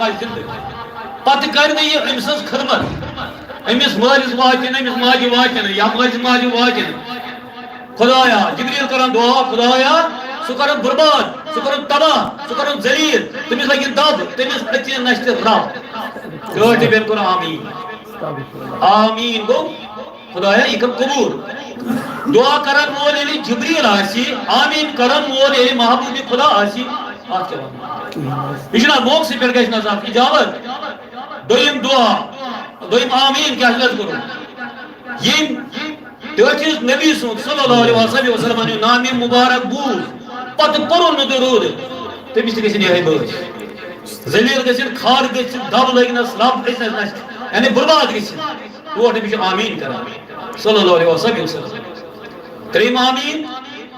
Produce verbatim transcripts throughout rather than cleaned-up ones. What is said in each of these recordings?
آسہِ زِندٕ۔ پتہٕ کرِ نہٕ یہِ أمۍ سٕنٛز خدمت، أمِس مٲلِس واتہِ نہٕ، أمِس ماجہِ واتہِ نہٕ، یا مٲلِس ماجہِ واتہِ نہٕ۔ خدایا، جبریل کران دعا، خدایا، سُہ کرن برباد، سُہ کرن تباہ، سُہ کرن ذلیل، تٔمِس لگہِ دب، تٔمِس أژِ نشہِ رب۔ ٹٲٹھۍ بٮ۪ن کوٚر آمیٖن۔ آمیٖن گوٚو، خدایا، یہِ کر قبوٗل۔ دعا کرن وول ییٚلہِ جبریل آسہِ، آمیٖن کرن وول ییٚلہِ محبوب خدا آسہِ، اتھ کیٛاہ ونو؟ یہِ چھُنہ موقعسٕے پٮ۪ٹھ گژھِ نہ زانٛہہ اجابت۔ دوٚیِم دعا، دوٚیِم آمیٖن کیٛاہ چھُ اَسہِ کوٚرمُت؟ ییٚمۍ ٹٲٹھِس نبی سُنٛد صلی اللہ علیہ وسلم ہُنٛد نامِ مُبارک بوٗز، پتہٕ پوٚرُن نہٕ درود، تٔمِس تہِ گژھن یِہے بٲتھ۔ ذلیل گژھن، خار گژھن، دب لٔگنس، رب گژھنس نش، یعنی برباد گژھن۔ اور تٔمِس چھُ آمیٖن کران صلی اللہ علیہ وسلم۔ ترٛیٚیِم آمیٖن،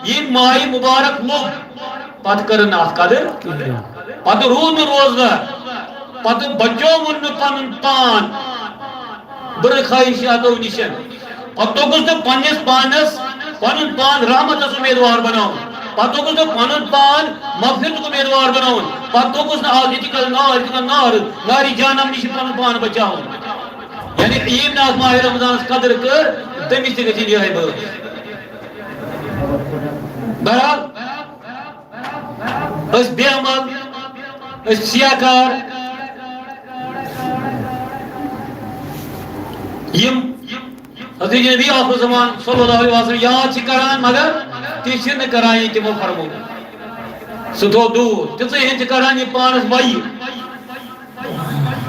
ییٚمۍ مایہِ مُبارک لوٚب، پتہٕ کٔرٕن نہٕ اَتھ قدٕر کِہیٖنۍ۔ پتہٕ روٗد نہٕ روزدار، پتہٕ بچووُن نہٕ پنُن پان بُرٕ خواہشاتو نِشن۔ پتہٕ توٚگُس نہٕ پننِس پانس پنُن پان رحمتس امیدوار بناوُن۔ پتہٕ توٚگُس نہٕ پنُن پان مغفرتُک امیدوار بناوُن۔ پتہٕ توٚگُس نہٕ آز یِتھ کٔنۍ نار، یِتھ کٔنۍ نار، نارِ جہنم نِش پنُن پان بچاوُن۔ یعنی ییٚمۍ نہٕ اَتھ ماہِ رمضانس قدٕر کٔر، تٔمِس تہِ گژھِ یِہوٚے بٲتھ۔ بہرحال، أسۍ بے عمل، أسۍ سیاہ کار، یِم حضرت نبی آخر زمان صلی اللہ علیہ وسلم یاد چھِ کران، مگر تہِ چھِنہٕ کران یہِ تِمو فرموو۔ سُہ تھوٚو دوٗر۔ تِژٕے ہِنٛدۍ چھِ کران یہِ پانَس وَیہِ۔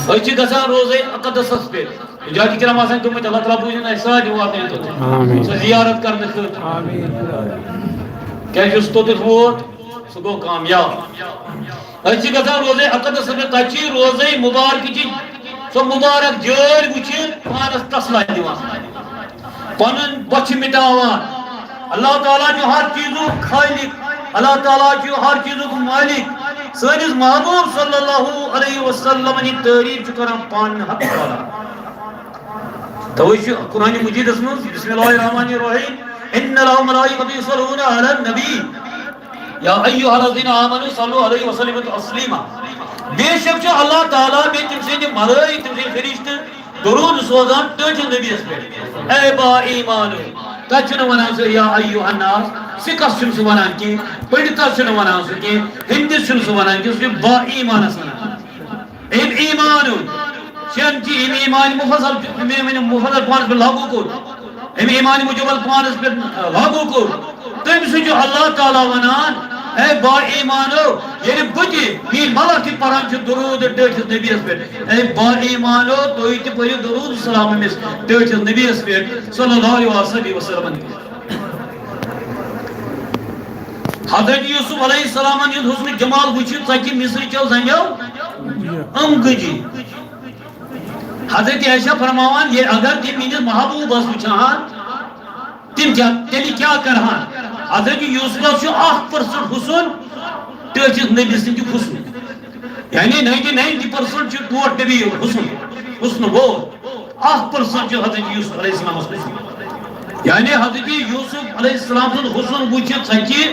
أسۍ چھِ گژھان روزے اقدسس پٮ۪ٹھ۔ حجاج کرام آسان گٔمٕتۍ، اللہ تعالیٰ بوٗزِن اَسہِ سارنٕے واتنٲیِن توٚتَتھ۔ آمین۔ سۄ زیارت کرنہٕ خٲطرٕ۔ آمین۔ کیٛازِ یُس توٚتَتھ ووت، سُہ گوٚو کامیاب۔ أسۍ چھِ گژھان روزے اقدسس پٮ۪ٹھ، تَتہِ چھِ روزے مُبارکٕچ سۄ مُبارک جٲلۍ وٕچھِتھ پانَس تسلا دِوان۔ پنُن بۄچھِ مٹاوان۔ اللہ تعالیٰ چھُ ہر چیزُک خالق، اللہ تعالیٰ چھُ ہر چیزُک مالک۔ سٲنِس محبوب صلی اللہ علیہ وسلم ہٕنٛدۍ تعریٖف چھُ کران پانہٕ حق تعالیٰ۔ توے چھُ قرآن مجیدس منٛز، بسم اللہ الرحمن الرحیم، ان اللہ ملائکتہ یصلون علی النبی، یا ایھا الذین آمنوا صلوا علیہ وسلموا تسلیما۔ بے شک چھُ اللہ تعالیٰ بیٚیہِ تٔمۍ سٕنٛدِ ملٲیِک، تٔمۍ سٕنٛدِ فرشتہٕ درود سوزان ٹٲٹھِس نبیَس پٮ۪ٹھ۔ اے با ایمانو، تَتہِ چھُنہٕ وَنان سُہ یا ایھا الناس، سِکَس چھُنہٕ سُہ وَنان کینٛہہ، پنڈتَس چھُنہٕ وَنان سُہ کینٛہہ، ہِندِس چھُنہٕ سُہ وَنان کینٛہہ، سُہ چھُ با ایمانَس وَنان۔ أمۍ ایمان اوٚن۔ شیٚن چی أمۍ ایمان مفصل، أمۍ، أمۍ مفصل پانَس پٮ۪ٹھ لاگو کوٚر۔ أمۍ ایمان مجمل پانَس پٮ۪ٹھ لاگو کوٚر۔ تٔمۍ سۭتۍ چھُ اللہ تعالیٰ وَنان، اے با ایمانو، ییٚلہِ بہٕ تہِ میٛٲنۍ ملک تہِ پَران چھِ درود ٹٲٹھِس نبیَس پٮ۪ٹھ، اے با ایمانو، تُہۍ تہِ پٔرِو درود سلام أمِس ٹٲٹھِس نبیَس پٮ۪ٹھ صلی اللہ علیہ وسلم۔ حضرت یوسف علیہ السلام یُس حسن جمال وٕچھِتھ ژَکہِ مصر چٮ۪و زنٛگیو أنٛگٕجہِ۔ حضرت عائشہ فرماوان، یہ اگر تم میٲنِس محبوبس وٕچھہن، تم کیا، تیٚلہِ کیٛاہ کرہن؟ حضرت یوسفس چھُ اکھ پٔرسنٹ حسن ٹٲٹھِس نبی سٕنٛدِ حسن۔ یعنی نائنٹی نائنٹی پٔرسنٹ چھُ ٹوٹھ نبی حسن، حسن وہ۔ اکھ پٔرسنٹ چھُ حضرت یوسف علیہ السلامس حسن۔ یعنی حضرت یوسف علیہ السلام سُنٛد حسن وٕچھِتھ ژَکہِ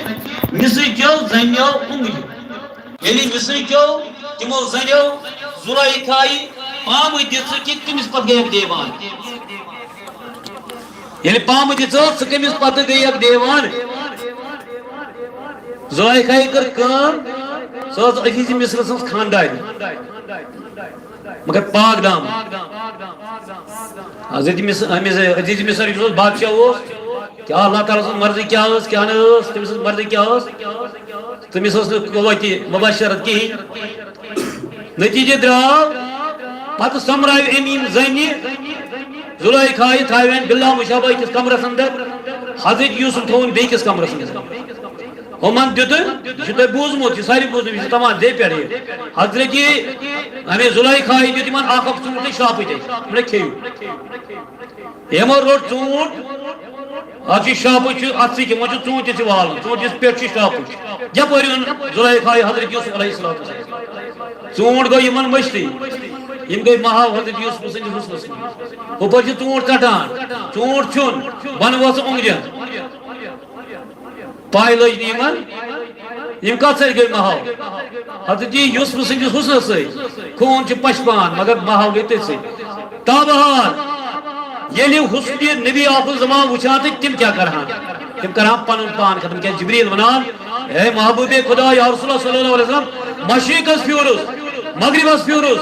مصر چٮ۪و زنیو أنٛگجہِ۔ ییٚلہِ مصر چٮ۪و تِمو زنیو زُلیخایہِ پامہٕ دِژٕ کہِ تٔمِس پتہٕ گٔیَکھ دیوان۔ ییٚلہِ پامہٕ دِژٕ، سُہ کٔمِس پتہٕ گٔیَکھ دیوان؟ زُلیخایہِ کٔر کٲم، سۄ ٲس عزیز مصر سٕنٛز خاندارِنۍ۔ مگر پاک دام۔ حضرت مصر، أمِس عزیز مصر یُس اوس بادشاہ اوس، کیٛاہ اللہ تعالیٰ سٕنٛز مرضی کیٛاہ ٲس، کیٛاہ نہٕ ٲس، تٔمۍ سٕنٛز مرضی کیٛاہ ٲس؟ تٔمِس ٲس نہٕ قوتِ مباشرت کِہیٖنۍ۔ نتیٖجہٕ درٛاو، پتہٕ سۄمبرایہِ أمۍ یِم زنہِ، زُلیخایہِ تھاوٮ۪ن بِلا مُشابہ أکِس کمرس اندر، حضرت یوسف تھووُن بیٚیِس کمرس اندر۔ ہُمن دیُتُن، یہِ چھُ تۄہہِ بوٗزمُت، یہِ سارِ بوٗزمُت، یہِ چھُ تمام دے پٮ۪ٹھ یہِ۔ حضرت اَمے زُلیخایہِ دیُت یِمن اکھ اکھ ژوٗنٛٹھ تہٕ شرٛاپہٕ تہِ، دوٚپُن، کھیٚیِو۔ یِمو روٚٹ ژوٗنٛٹھ، اَتھ چھُ شرٛاپہٕ چھُ، اَتھ سۭتۍ، وۄنۍ چھُ ژوٗنٛٹھِس تہِ والُن، ژوٗنٛٹھِس پٮ۪ٹھ چھُ شرٛاپہٕ۔ یپٲرۍ اوٚن زُلیخایہِ حضرت یوسف علیہ الصلوۃ والسلام۔ ژوٗنٛٹھ گوٚو یِمن مٔشتٕے، یِم گٔے محو حضرت یوسف سٕنٛدِس حُسنس منٛز۔ ہُپٲرۍ چھِ ژوٗنٛٹھ ژٹان، ژوٗنٛٹھ چھُن، بۄنہٕ وۄژھ اوٚنٛگجن۔ پاے لٔج نہٕ یِمن، یِم کَتھ سۭتۍ گٔے محو؟ حضرت یوسف سٕنٛدِس حُسنَس سۭتۍ۔ خوٗن چھُ پَشپان، مگر محو گٔے تٔتھۍ سۭتۍ۔ تابحال، ییٚلہِ حُسنِ نبی آخر زمان وٕچھان تہٕ تِم کیٛاہ کَرٕہَن؟ تِم کَرٕہَن پَنُن پان ختم۔ کیٛازِ جبریل وَنان، اے محبوب خدا، یا رسول اللہ صلی اللہ علیہ وسلم، مشرقس پھیورُس، مغربس پھیورُس،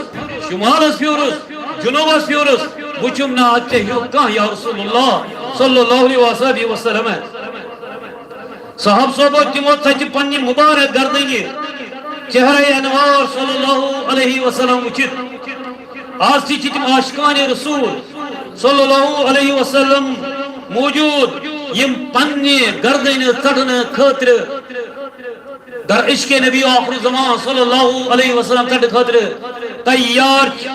شمالس پھیورُس، جنوبس پھیورُس، وُچھُم نہٕ اتہِ ژےٚ ہیوٗ کانٛہہ یا رسول اللہ صلی اللہ علیہ وآلہ وسلم۔ صحابہ صٲبو تِمو ژَٹہِ پننہِ مبارک گردنہِ چہرہ انوار صلی اللہ علیہ وسلم وُچھِتھ۔ آز تہِ چھِ تِم عاشقان رسول صلی اللہ علیہ وسلم موجود، یِم پننہِ گردنہِ ژٹنہٕ خٲطرٕ در عشق نبی آخر زمان صلی اللہ علیہ وسلم ژٹنہٕ خٲطرٕ تیار چھِ۔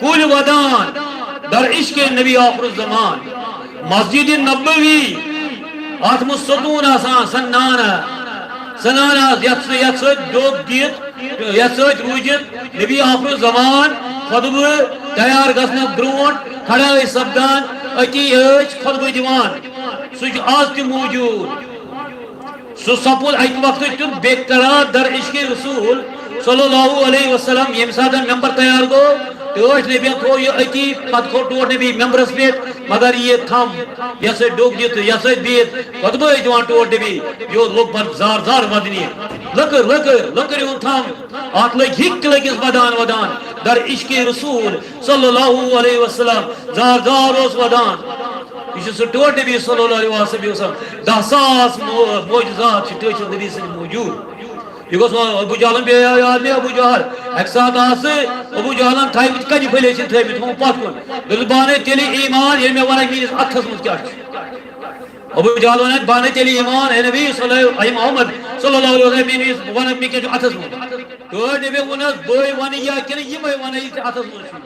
کُلۍ ودان در عشق نبی آخر زمان۔ مسجد نبوی، اتھ منٛز ستوٗن آسان، سنانہ، سنانہ، یتھ سۭتۍ، یتھ سۭتۍ ڈوٚگ دِتھ، یتھ سۭتۍ روٗزِتھ نبی آخر زمان خطبہٕ تیار گژھنہٕ برونٛٹھ کھڑا ٲسۍ سپدان، أتی ٲسۍ خطبہٕ دِوان۔ سُہ چھُ آز تہِ موجود۔ سُہ سپُد اَکہِ وقتہٕ تیُتھ بے قرار در عشق رسول صلی اللہ علیہ وسلم، ییٚمہِ ساتہٕ ممبر تیار گوٚو، ٹٲٹھۍ نبیَن تھوٚو یہِ أتی، پتہٕ کھوٚت ٹوٹھ نبی ممبرس پٮ۪ٹھ، مگر یہِ تھم، یہِ ہسا ڈوٚگ دِتھ، یہِ ہسا بِہِتھ، خطبہٕ ٲسۍ دِوان ٹوٹھ نبی، یہِ اوس لوٚگ پتہٕ زار زار ودنہِ، لٔکٕر، لٔکٕر، لٔکٕر ہُنٛد تھم، اتھ لٔگۍ ہِکۍ لٔگِس ودان ودان، در عشق رسول صلی اللہ علیہ وسلم، زار زار اوس ودان۔ یہِ چھُ سُہ ٹوٹھ نبی صلی اللہ علیہ وسلم۔ دَہ ساس مو-، معجزات چھِ ٹٲٹھِس نبی سٕنٛدۍ موجود۔ یہِ گوٚژھ وۄنۍ ابو جہلن بیٚیہِ یاد، مےٚ ابو جہل۔ اَکہِ ساتہٕ آسہٕ ابو جہلن تھٲومٕتۍ کنہِ پھٔلۍ ٲسِن تھٲومٕتۍ، تھوٚومُت پتھ کُن۔ دوٚپُس، "بہٕ اَنے تیٚلہِ ایمان، ییٚلہِ مےٚ وَنَکھ میٛٲنِس اَتھَس منٛز کیٛاہ چھُ۔" ابو جہل وَنان، "بہٕ اَنے تیٚلہِ ایمان، اے نبی صلی اللہ، اے محمد صلی اللہ علیہ وسلم، میٛٲنِس وَنَکھ مےٚ کیٛاہ چھُ اَتھَس منٛز۔" ٹٲٹھۍ نبی ووٚننَس، "بٕے وَنہٕ یا کِنہٕ یِمَے وَنَن یہِ ژےٚ اَتھَس منٛز چھُ؟"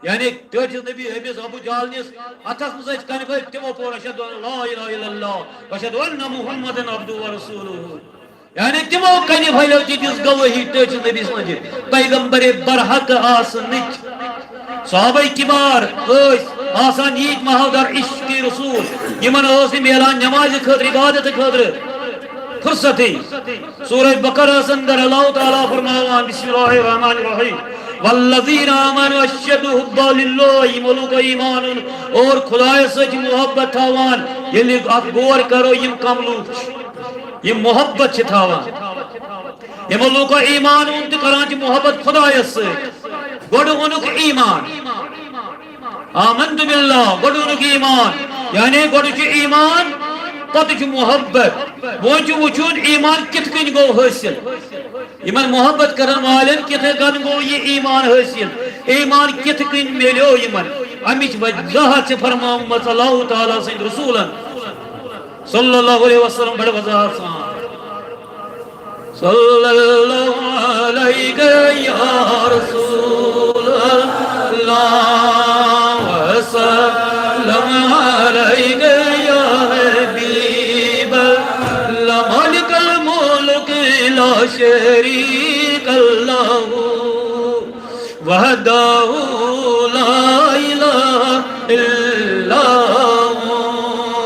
یعنی ٹٲٹھِس نبی أمِس ابو جہل نِس اَتھَس منٛز ٲسۍ کنہِ پھٔلۍ، تِمو پوٚر، "اشہد ان لا الہ الا اللہ، و اشہد ان محمدا عبدہ و رسولہ۔" یعنی تِمو کنہِ پھلیو تہِ دِژ گوٲہی ٹٲٹھِس نبی سٕنٛزِ، پیغمبر برحق آسنٕچ۔ صحابہ کبار ٲسۍ آسان ییٖتۍ محو در عشق رسول، یِمن ٲس نہٕ میلان نمازِ خٲطرٕ، عبادت خٲطرٕ فرصتٕے۔ سورہ بقرہ اندر اللہ تعالیٰ فرماوان، بسم اللہ الرحمن الرحیم، والذین آمنوا اشد حبا للہ، یِمو لوٗکو ایمان اوٚن اور خدایس سۭتۍ چھِ محبت تھاوان۔ ییٚلہِ اکھ غور کرو، یِم کم لوٗکھ چھِ، یِم محبت چھِ تھاوان۔ یِمو لوٗکو ایمان اوٚن تہٕ کران چھِ محبت خدایس سۭتۍ۔ گۄڈٕ اوٚنُکھ ایمان، آمنت باللہ، گۄڈٕ اوٚنُکھ ایمان، یعنی گۄڈٕ چھُ ایمان، پتہٕ چھُ محبت۔ وۄنۍ چھُ وٕچھُن ایمان کِتھ کٔنۍ گوٚو حٲصِل۔ یِمن محبت کرن والٮ۪ن کِتھ کٔنۍ گوٚو یہِ ایمان حٲصِل؟ ایمان کِتھ کٔنۍ میلیو یِمن؟ امِچ وضاحت چھِ فرمٲومٕژ اللہ تعالیٰ سٕنٛدۍ رسوٗلن صلی اللہ علیہ وسلم بڑٕ وضاحت سان۔ صلی اللہ علیک یا رسول اللہ، وسلم علیک یا حبیب اللہ، مالک الملک لا شریک اللہ، وحدہ لا الہ الا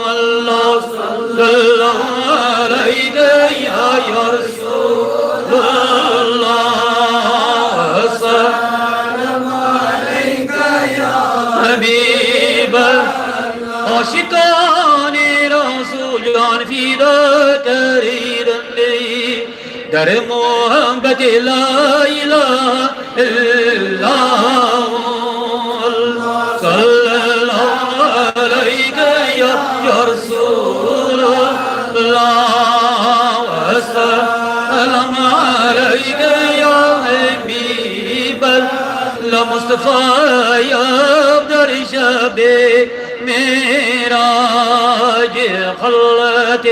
اللہ، صلی اللہ علیک یا، یا رسول اللہ، وسلم علیک یا حبیب اللہ۔ عاشقان رسول جان فدا کردند در محبت لا الہ الا اللہ، صلی اللہ علیک یا، یا رسول اللہ، وسلم علیک یا حبیب اللہ۔ مصطفیٰ در شب معراج خلعت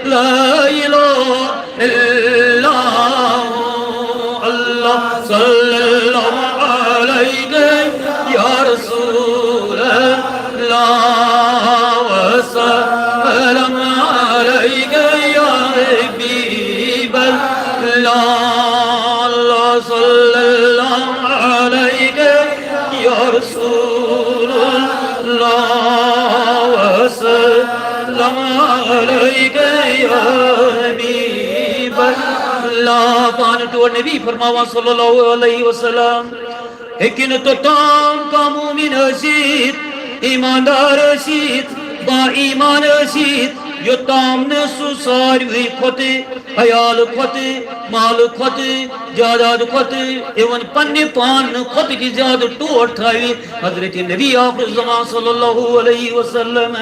لیلو اللہ، اللہ، صلی اللہ علیک یا رسول اللہ، وسلم علیک یا حبیب اللہ، اللہ، صلی اللہ علیک یا رسول اللہ، وسلم علیک یا حبیب اللہ پانہٕ ٹوٹھ نبی فرماوان صلی اللہ علیہ وسلم، ہیٚکہِ نہٕ توٚتام کانٛہہ مومن ٲسِتھ، ایماندار ٲسِتھ، با ایمان ٲسِتھ، یوٚتام نہٕ سُہ ساروٕے کھۄتہٕ، عیال کھۄتہٕ، مال کھۄتہٕ، جاداد کھۄتہٕ، even پننہِ پانہٕ کھۄتہٕ تہِ زیادٕ ٹوٹھ تھاوِ حضرت نبی آخر الزمان صلی اللہ علیہ وسلم۔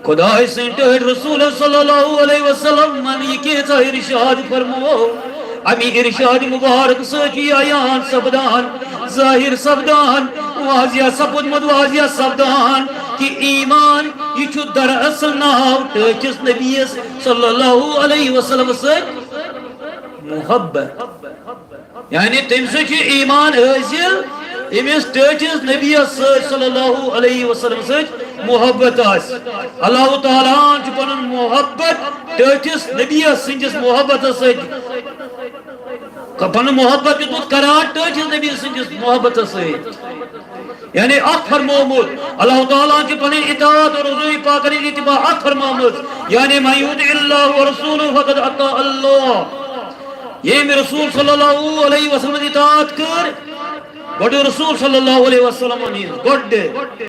خدای سٕنٛدۍ ٹٲٹھۍ رسول صلی اللہ علیہ وسلم من یہِ کینٛژھا ارشاد فرمو، امی ارشاد مبارک سۭتۍ چھُ یہِ عیان سپدان، ظاہر سپدان، واضح سپدمُت، واضح سپدان کہِ ایمان یہِ چھُ دراصل ناو ٹٲٹھِس نبیَس صلی اللہ علیہ وسلم سۭتۍ محبت۔ یعنی تٔمۍ سۭتۍ چھُ ایمان حٲصِل، ییٚمِس ٹٲٹھِس نبیَس سۭتۍ صلی اللہ علیہ وسلم سۭتۍ محبت آسہِ۔ اللہ تعالیٰ ہَن چھُ پنُن محبت ٹٲٹھِس نبیَس سٕنٛدِس محبتَس سۭتۍ، پنُن محبت دیُتمُت قرار ٹٲٹھِس نبی سٕنٛدِس محبتَس سۭتۍ۔ یعنی اکھ فرمومُت، اللہ تعالیٰ ہَن چھِ پنٕنۍ اطاعت اور حضور پاک علیہ اتباع اکھ فرمٲمٕژ، یعنی من یطع اللہ ورسولہ فقد اطاع اللہ۔ ییٚمۍ رسول صلی اللہ علیہ وسلم اطاعت کٔر، گۄڈٕ رسول صلی اللہ علیہ وسلم ہٕنٛز، گۄڈٕ۔